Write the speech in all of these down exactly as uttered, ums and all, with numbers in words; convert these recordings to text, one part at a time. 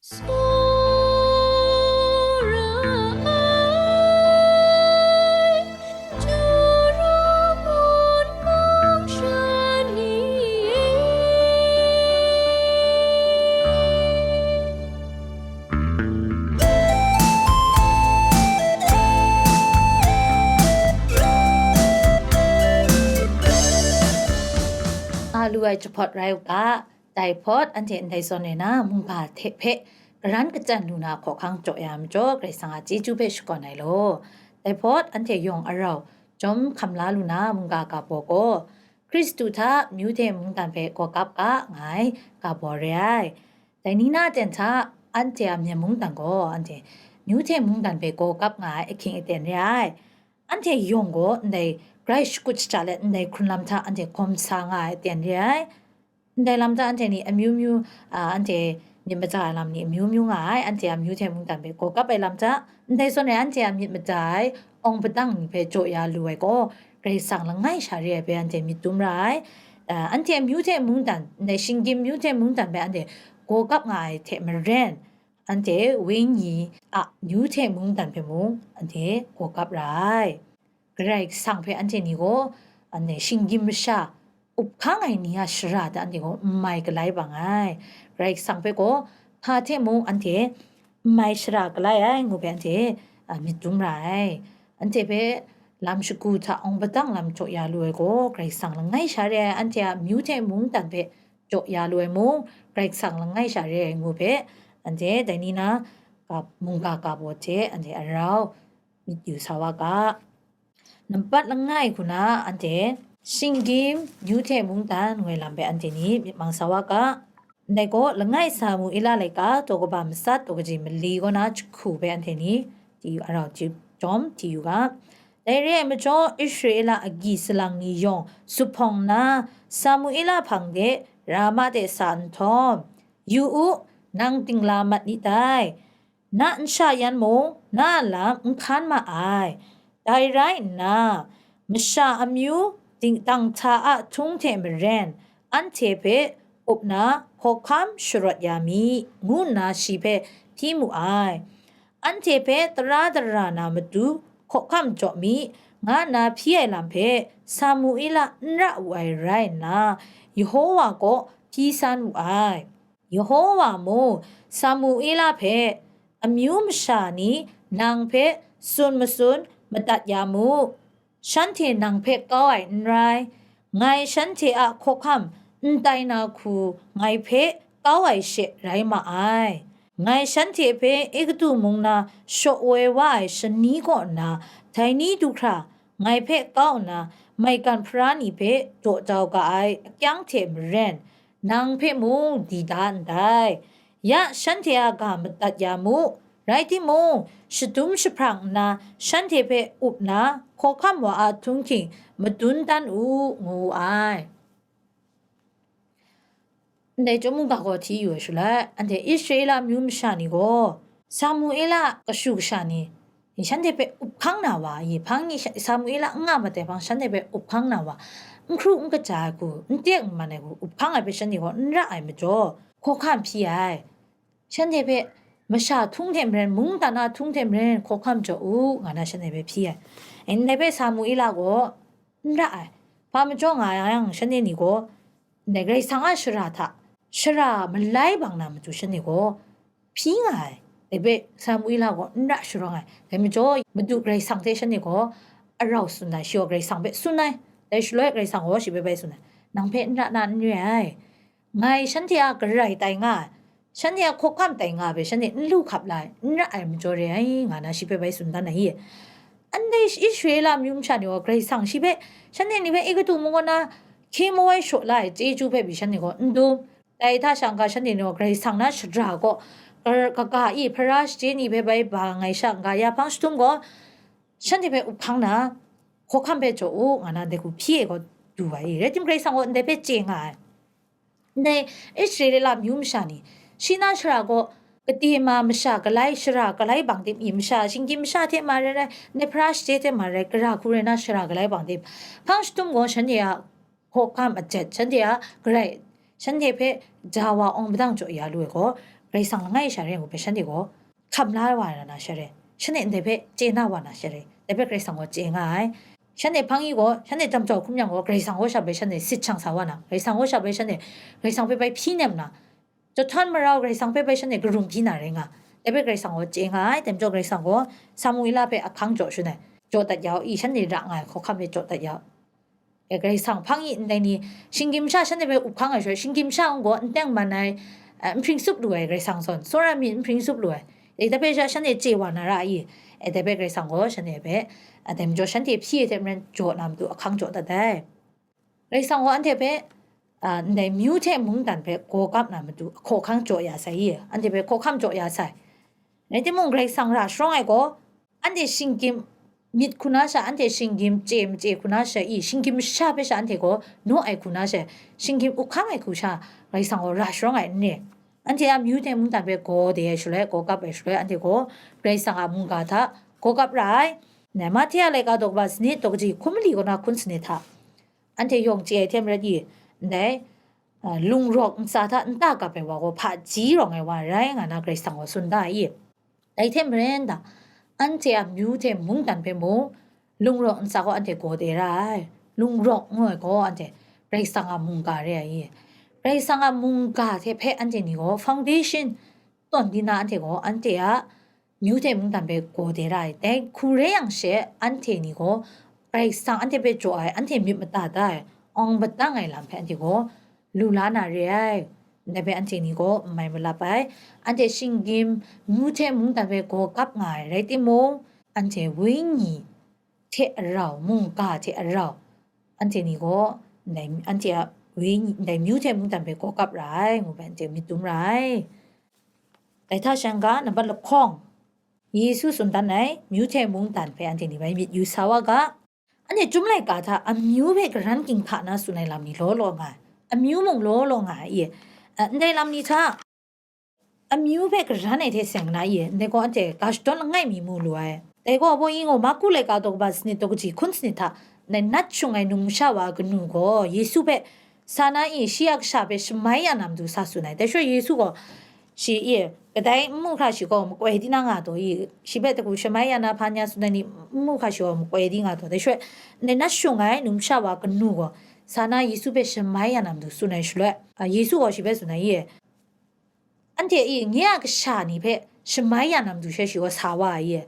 Tsawra ai, Jawrawn mung shan ni e. Nga lu ai jahpawt rai u ga, dai hpawt anhte ndai zawn e na mungga hte hpe karan kachyan lu na hkawhkang jaw ya majaw, Karai Kasang a chyeju hpe shakawn ai law. Dai hpawt anhte yawng arau jawm hkam la lu na mungga ga baw gaw, Hkristu hta myu hte mungdan hpe gaw kap ga nga ai ga baw re ai. Dai ni na aten hta anhte a myen mungdan gaw anhte myu hte mungdan hpe gaw kap nga ai ahkying aten re ai. Anhte yawng gaw ndai grai shakut shaja let ndai hkrun lam hta anhte gawm sa nga ai aten re ai. Ndai lam hta anhte ni amyu myu, a, anhte myit maja ai lam ni amyu myu nga ai, anhte a myu hte mungdan hpe gaw kap ai lam hta, ndai zawn e anhte a myit maja ai awng padang ni hpe jaw ya lu ai gaw, Karai Kasang langai sha re ai hpe anhte myit dum ra ai. A, anhte a myu hte mungdan, ndai shinggyim myu hte mungdan hpe anhte gaw kap nga ai hte maren, anhte wenyi a myu hte mungdan hpe mung anhte gaw kap ra ai. Karai Kasang hpe anhte ni gaw, anhte shinggyim masha up hkang ai ni a shara hta anhte gaw n mai galai bang ai. Karai Kasang hpe gaw hpa hte mung anhte n mai shara galai ai ngu hpe anhte, a, myit dum ra ai. Anhte hpe lam shagu hta awng padang lam jaw ya lu ai gaw, Karai Kasang langai sha re ai, anhte a myu hte mungdan hpe jaw ya lu ai mung, Karai Kasang langai sha re ai ngu hpe, anhte dai ni na ga, mungga ga baw hte anhte arau myit yu sa wa ga. Nampat langai hku na anhte shinggyim, myu hte mungdan ngoi lam hpe anhte ni myit mang sa wa ga. Ndai gaw, langai Samuela laika daw kaba matsat daw kaji mali kaw na jahku hpe anhte ni di arau di jawm di yu ga. Dai re ai majaw, Israela agyi salang ni yawng zuphpawng nna, Samuela hpang de Rama de sa nhtawm, "Yu u, nang dingla mat nit dai, na nsha yan mung na a lam n hkan ma ai. Dai rai nna, masha amyu dingdang hta a htung hte maren, anhte hpe up na hkawhkam sharawt ya mi," ngu nna shi hpe hpyi mu ai. Anhte hpe tara dara na matu hkawhkam jaw mi, nga nna hpyi ai lam hpe Samuela n ra wu ai rai nna, Yehowa kaw hpyi san wu ai. Yehowa mung Samuela hpe, "Amyu masha ni nang hpe tsun matsun madat ya mu, shanhte nang hpe kau ai n rai, ngai shanhte a hkawhkam n tai na hku ngai hpe kau ai she rai ma ai. Ngai shanhte hpe Egutu mung na shaw woi wa ai shani kaw nna, dai ni du hkra ngai hpe kau nna, maigan hpara ni hpe daw jau ga ai akyang hte maren, nang hpe mung di da ndai. Ya shanhte a ga madat ya mu, rai timung, shadum jahprang nna shanhte hpe up na hkawhkam wa a htunghking madun dan u," ngu wu ai. Ndai chyawm mungga gaw hti yu ai shaloi, anhte Israela amyu masha ni gaw, Samuela kashu kasha ni, shanhte hpe up hkang na wa, i hpang ni sha-, Samuela n nga mat ai hpang shanhte hpe up hkang na wa, n hkru n kaja ai hku, n teng n man ai hku, up hkang ai hpe shanhte gaw n ra ai majaw, hkawhkam hpyi ai. Shanhte hpe masha htung hte maren, mungdan a htung hte maren hkawhkam jaw u, nga na shanhte hpe hpyi ai. Ndai hpe Samuela gaw n ra ai. Hpa majaw nga yang, shanhte ni gaw ndai Karai Kasang a shara hta, shara malai bang na matu shanhte gaw hpyi nga ai. Dai hpe Samuela gaw n ra sharawng ai. Dai majaw, Madu Karai Kasang hte shanhte gaw arau tsun ai, shi gaw Karai Kasang hpe tsun ai. Dai shaloi Karai Kasang gaw shi hpe bai tsun ai, "Nang hpe n ra na n re ai. Ngai shanhte a garai tai nga ai, shanhte a hkawhkam tai nga ai hpe shanhte n lu hkap la ai, n ra ai majaw re ai," nga na shi hpe bai tsun dan ai. Ndai Israela amyu masha ni gaw Karai Kasang shi hpe, shanhte ni hpe Egutu mung kaw na hkye mawai shaw la ai chyeju hpe pyi shanhte gaw n dum. Dai hta shang ga shanhte ni gaw Karai Kasang na shara kaw, gar-, kaga i hpara shaje ni hpe bai ba ngai sha n-ga ya hpang jahtum gaw, shanhte hpe up hkang na, hkawhkam hpe jaw u, nga na ndai hku hpyi ai gaw du ai. Rai timung, Karai Kasang gaw ndai hpe chye nga ai. Ndai Israela amyu masha ni, shi na shara gaw, gade ma masha galai, shara galai bang tim i, masha, shinggyim masha hte ma rai rai, ndai hpara shaje hte ma rai, gara hku rai na shara galai bang tim, hpang jahtum gaw shanhte a hkawhkam ajet, shanhte a garai, shanhte hpe ja wa awng padang jaw ya lu ai gaw, Karai Kasang langai sha re ngu hpe shanhte gaw hkam la wa na sha re, shanhte ndai hpe chye na wa na sha re, dai hpe Karai Kasang gaw chye nga ai. Shanhte hpang yi gaw, shanhte tam jau hkum yang gaw, Karai Kasang gaw sha hpe shanhte sit shang sa wa na, Karai Kasang gaw sha hpe shanhte, Karai Kasang hpe bai hpyi nem na, Jahtawn marau Karai Kasang hpe bai shanhte karum hpyi na rai nga, dai hpe Karai Kasang gaw chye nga ai. Dai majaw Karai Kasang gaw Samuela hpe ahkang jaw shangai, jaw dat yau i, shanhte ra nga ai hkawhkam hpe jaw dat yau. E, Karai Kasang hpang i ndai ni, shinggyim sha shanhte hpe up hkang ai shaloi, shinggyim sha gaw n teng man ai, eh, n hpring sup lu ai Karai Kasang zawn, tsawra myit n hpring sup lu ai. E, dai hpe sha shanhte chye wa na ra i? E, dai hpe Karai Kasang gaw shanhte hpe, eh, dai majaw shanhte hpyi ai hte maren jaw na matu ahkang jaw dat ai. Karai Kasang gaw anhte hpe, a, ndai myu hte mungdan hpe gaw kap na matu hkawhkam jaw ya sai i? Anhte hpe hkawhkam jaw ya sai. Rai timung, Karai Kasang ra sharawng ai gaw, anhte shinggyim myit hku na sha, anhte shinggyim chye machye hku na sha i, shinggyim sha hpe sha anhte gaw naw ai hku na sha, shinggyim up hkam ai hku sha, Karai Kasang gaw ra sharawng ai n re? Anhte a myu hte mungdan hpe gaw de ai shaloi, gaw kap ai shaloi, anhte gaw Karai Kasang a mungga hta gaw kap ra ai. Nai Mahte a laika daw kaba sanit, daw kaji hkum mali kaw na hkun sanit hta, anhte yawng chye ai hte maren i, ndai, a, lungrawk ntsa hta nta kap ai wa gaw hpaji rawng ai wa rai nga na Karai Kasang gaw tsun da i? Dai hte maren da, anhte a myu hte mungdan hpe mung, lungrawk ntsa gaw anhte gaw de ra ai. Lungrawk ngu ai gaw anhte Karai Kasang a mungga re ai i? Karai Kasang a mungga hte hpe anhte ni gaw foundation tawn di na, anhte gaw anhte a myu hte mungdan hpe gaw de ra ai. Dai hku re yang she, anhte ni gaw Karai Kasang anhte hpe jaw ai, anhte myit mada da ai, awng padang ai lam hpe anhte gaw lu la na re ai. Ndai hpe anhte ni gaw n mai malap ai. Anhte shinggyim myu hte mungdan hpe gaw kap nga ai rai timung, anhte wenyi hte arau, mungga hte arau, anhte ni gaw ndai, anhte a wenyi, ndai myu hte mungdan hpe gaw kap ra ai, ngu hpe anhte myit dum ra ai. Dai hta sha n-ga, nambat lahkawng, Yesu tsun dan ai myu hte mungdan hpe anhte ni bai myit yu sa wa ga. Anhte Chyum laika hta amyu hpe karan ginhka na tsun ai lam ni law law nga ai, amyu mung law law nga ai, i, a, ndai lam ni hta amyu hpe karan ai hte seng na, i, ndai gaw anhte ga shadawn langai mi mu lu ai. Dai gaw, abaw i ngaw, Marku laika daw kaba sanit, daw kaji hkun sanit hta, ndai nat shung ai numsha wa kanu gaw Yesu hpe sa na i, shi a kasha hpe shamai ya na matu sa tsun ai. Dai shaloi Yesu gaw, shi i, kadai n mu hkra shi gaw makoi di na nga taw i, shi hpe dagu shamai ya na hpa nya tsun ai ni n mu hkra shi gaw makoi di nga taw. Dai shaloi, ndai nat shung ai numsha wa kanu gaw sa na Yesu hpe shamai ya na matu tsun ai shaloi, a, Yesu gaw shi hpe tsun ai i, anhte i, nye a kasha ni hpe shamai ya na matu she shi gaw sa wa ai i?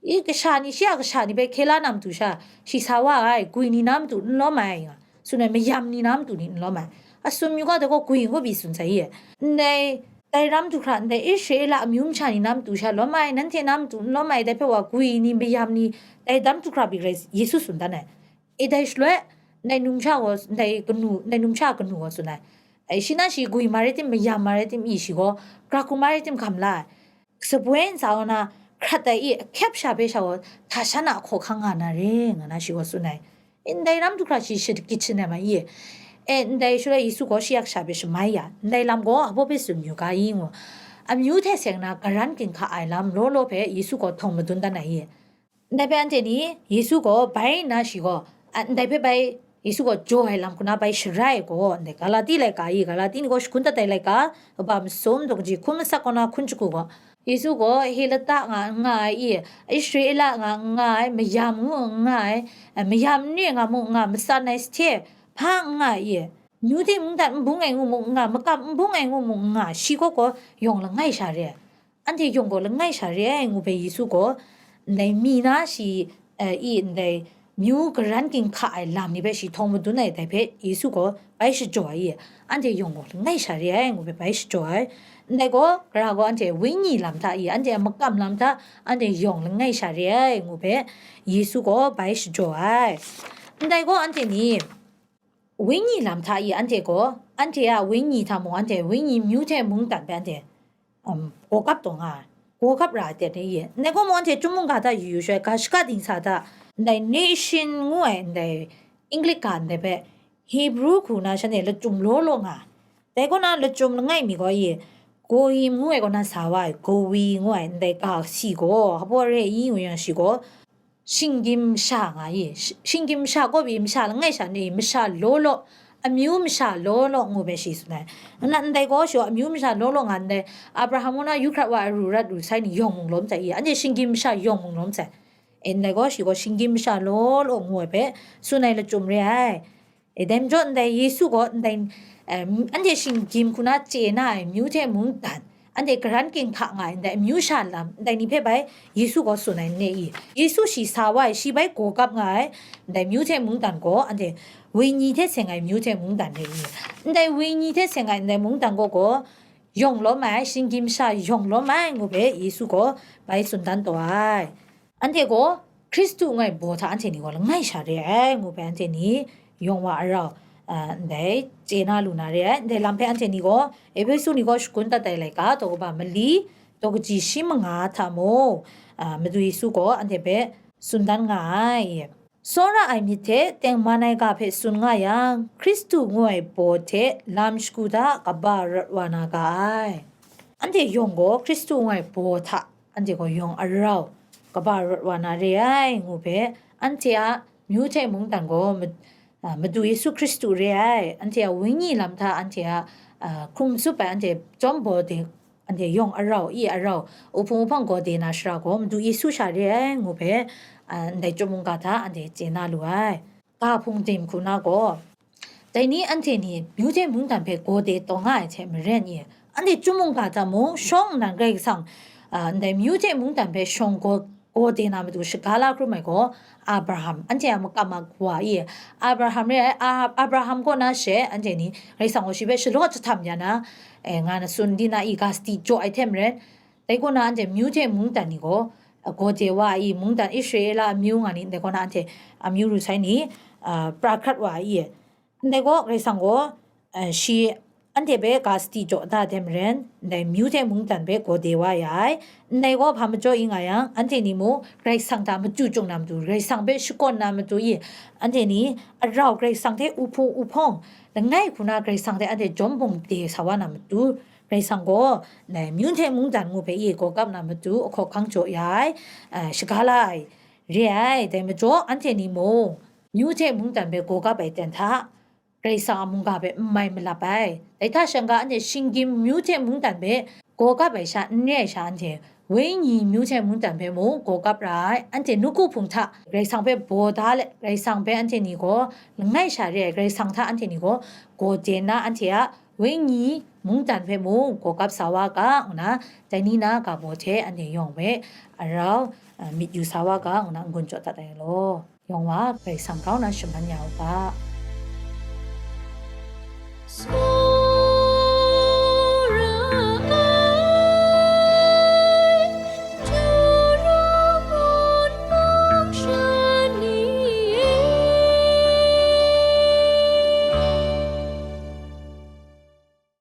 I, kasha ni, shi a kasha ni hpe hkye la na matu sha, shi sa wa ai, gwi ni na matu n lawm ai, nga tsun ai, mayam ni na matu ni n lawm ai. A tsun yu ga, dai gaw gwi ngu pyi tsun sai i? Ndai, dai ram du hkra, ndai Israela amyu masha ni na matu sha lawm ai, nanhte na matu n lawm ai, dai hpe wa gwi ni, mayam ni, dai dam du hkra pyi rai, Yesu tsun dan ai. E, dai shaloi, ndai numsha gaw, ndai kanu, ndai numsha kanu gaw tsun ai. E, shi na shi gwi ma rai tim, mayam ma rai tim, i, shi gaw, gara hku ma rai tim, hkam la ai. Saboi ntsa kaw na hkrat ai i, ahkyep sha hpe sha gaw, hta shan a hkaw hkang nga na re, nga na shi gaw tsun ai. Ndai ram du hkra shi shagit shanam ai i? E, ndai shaloi Yesu gaw shi a kasha hpe shamai ya, ndai lam gaw abaw hpe tsun yu ga i ngu, amyu hte seng na karan ginhka ai lam law law hpe Yesu gaw htawng madun dan ai i? Ndai hpe anhte ni Yesu gaw bai nna shi gaw, a, ndai hpe bai Yesu gaw jaw ai lam hku na bai sharai ai gaw, ndai Galati laika i, Galati ni gaw shagun dat ai laika, kaba masum, daw kaji hkun masak kaw na hkun shagu gaw, Yesu gaw Heleta nga n nga ai i, Israela nga n nga ai, mayam ngu n nga ai, a, mayam n re nga mu n nga, matsan ai sahte hpa n nga ai i, myu hte mungdan n bung ai ngu mu n nga, makam n bung ai ngu mu n nga, shi gaw gaw yawng langai sha re ai. Anhte yawng gaw langai sha re ai ngu hpe Yesu gaw, ndai mi na shi, eh, i ndai myu karan ginhka ai lam ni hpe shi htawng madun ai dai hpe Yesu gaw bai shajaw ai i, anhte yawng gaw langai sha re ai ngu hpe bai shajaw ai. Ndai gaw, gara gaw anhte wenyi lam hta i, anhte a makam lam hta, anhte yawng langai sha re ai ngu hpe Yesu gaw bai shajaw ai. Ndai gaw anhte ni, wenyi lam hta i anhte gaw, anhte a wenyi hta mung, anhte wenyi myu hte mungdan hpe anhte, um, gaw kap taw nga ai, gaw kap ra ai ten i, ndai gaw mung anhte Chyum mungga hta yu yu shaloi, ga shaka dingsa hta, ndai nation ngu ai ndai English ga ndai hpe, Hebrew hku na shanhte lachyum law law nga ai. Dai kaw na lachyum langai mi gaw i, Goyim ngu ai kaw na sa wa ai, Gowi ngu ai ndai ga si gaw, hpa re i ngu yang shi gaw, shinggyim masha nga i, shi-, shinggyim masha kaw pyi masha langai sha ni, masha law law, amyu masha law law ngu hpe shi tsun ai. Nna ndai gaw shi gaw amyu masha law law nga ndai, Abraham kaw na yu hkrat wa ai ru rat ru sai ni yawng mung lawm sai i, anhte shinggyim masha yawng mung lawm sai. E, ndai gaw shi gaw shinggyim masha law law ngu ai hpe tsun ai lachyum re ai. E, dai majaw ndai Yesu gaw ndai, em, anhte shinggyim hku na chye na ai myu hte mungdan, anhte karan ginhka nga ai ndai amyu sha lam, ndai ni hpe bai Yesu gaw tsun ai n re i? Yesu shi sa wa ai, shi bai gaw kap nga ai ndai myu hte mungdan gaw, anhte wenyi hte seng ai myu hte mungdan re i? Ndai wenyi hte seng ai ndai mungdan gaw gaw, yawng lawm ai, shinggyim masha yawng lawm ai ngu hpe Yesu gaw bai tsun dan taw ai. Anhte gaw Hkristu ngu ai baw hta anhte ni gaw langai sha re ai ngu hpe anhte ni yawng wa arau, a, ndai chye na lu na re ai. Ndai lam hpe anhte ni gaw Ehpesu ni gaw shakun dat ai laika daw kaba mali, daw kaji shi manga hta mung, a, Madu Yesu gaw anhte hpe tsun dan nga ai. Tsawra ai myit hte tengman ai ga hpe tsun nga yang, Hkristu ngu ai baw hte lam shagu hta kaba rawt wa na ga ai. Anhte yawng gaw Hkristu ngu ai baw hta anhte gaw yawng arau kaba rawt wa na re ai ngu hpe, anhte a myu hte mungdan gaw ma-, a, Madu Yesu Hkristu re ai, anhte a wenyi lam hta anhte a, a, hkrum tsup ai, anhte chyawm baw de, anhte yawng arau, i arau, uhpung uhpang gaw de na shara gaw Madu Yesu sha re ai ngu hpe, a, ndai chyum mungga hta anhte chye na lu ai. Ga hpung tim hku na gaw, dai ni anhte ni myu hte mungdan hpe gaw de taw nga ai hte maren i? Anhte chyum mungga hta mung shawng nnan Karai Kasang, a, ndai myu hte mungdan hpe shawng gaw, gaw de na matu shaga la hkrum ai gaw, Abraham, anhte a makam a kawa i, Abraham re ai, A-, Abraham kaw na she, anhte ni Karai Kasang gaw shi hpe shalaw jahtam ya na, e, nga na tsun di na i, ga sadi jaw ai hte maren, dai kaw na anhte myu hte mungdan ni gaw, a, gaw de wa ai i, mungdan Israela amyu nga ni, ndai kaw na anhte amyu ru sai ni, a, pra hkrat wa ai i. Ndai gaw Karai Kasang gaw, a, shi anhte hpe ga sadi jaw da ai hte maren, ndai myu hte mungdan hpe gaw de wa ya ai. Ndai gaw hpa majaw i nga yang, anhte ni mung Karai Kasang hta machyu chyung na matu, Karai Kasang hpe shakawn na matu i, anhte ni arau Karai Kasang hte uhpung uhpawng langai hku na Karai Kasang hte anhte jawm bawng de sa wa na matu, Karai Kasang gaw ndai myu hte mungdan ngu hpe i gaw kap na matu ahkaw hkang jaw ya ai, a, shaga la ai re ai. Dai majaw anhte ni mung myu hte mungdan hpe gaw kap ai ten hta, Karai Kasang a mungga hpe n mai malap ai. Dai hta shang-ga anhte shinggyim myu hte mungdan hpe gaw kap ai sha n re ai sha, anhte wenyi myu hte mungdan hpe mung gaw kap ra ai. Anhte nawku hpung hta Karai Kasang hpe baw da let, Karai Kasang hpe anhte ni gaw langai sha re ai, Karai Kasang hta anhte ni gaw gaw de nna, anhte a wenyi mungdan hpe mung gaw kap sa wa ga, ngu na, dai ni na ga baw hte anhte yawng hpe arau, a, myit yu sa wa ga, ngu na n-gun jaw dat ai law. Yawng wa Karai Kasang grau na shaman ya u ga.